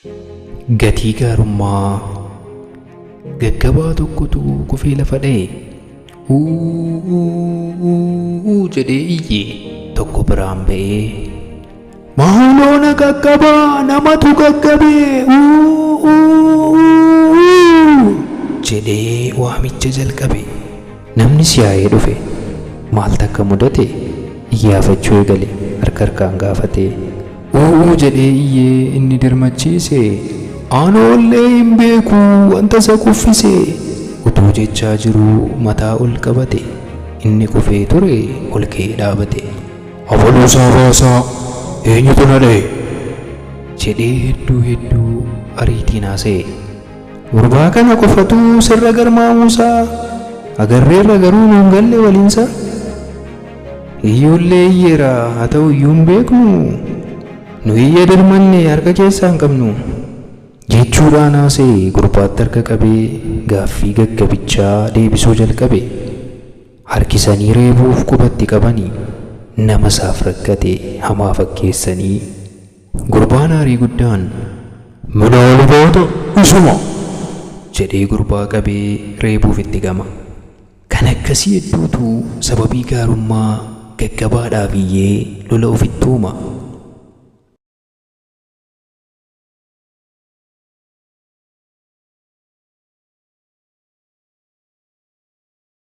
Gatii gaarummaa. Gaggabaa tokkotu kufee lafa dha'e. Uu jedhee iyye tokko biraan ba'ee. Maaloo na qaqqabaa, namatu qaqqabee, uu jedhee waamicha jalqabe. Namni siyaa'ee dhufe. Maal takka mudate iyyaafachuu eegale harka harkaan gaafatee. Uuu jedhee iyyee inni dirmachiise. Anoollee hin beeku wanta isa kuffise. Utuu jechaa jiruu mataa ol qabate. Inni kufee ture ol ka'ee dhaabate. Abaluusaa baasaa, eenyutu na dha'e? Jedhee hedduu hedduu ariitiin haasa'e. Gurbaa kana qofatu sirra garmaamuusaa agarreerra, garuu nuun galle waliinsaa. Iyyuullee iyyeera, haa ta'u iyyuu hin beeknu, nu iyya dirmanne harka keessaa hin qabnu. Jechuudhaan haasa'e. Gurbaatti harka qabee gaaffii gaggabichaa deebisuu jalqabe. Harkisanii reebuuf qubatti qabanii, nama isaaf rakkate hamaa fakkeessanii. Gurbaan aarii guddaan, "Minaalubaata isuma!" jedhee gurbaa qabee reebuuf itti gama. Kan akkasii hedduutu sababii gaarummaa gaggabaadhaaf iyyee lola ofitti uuma.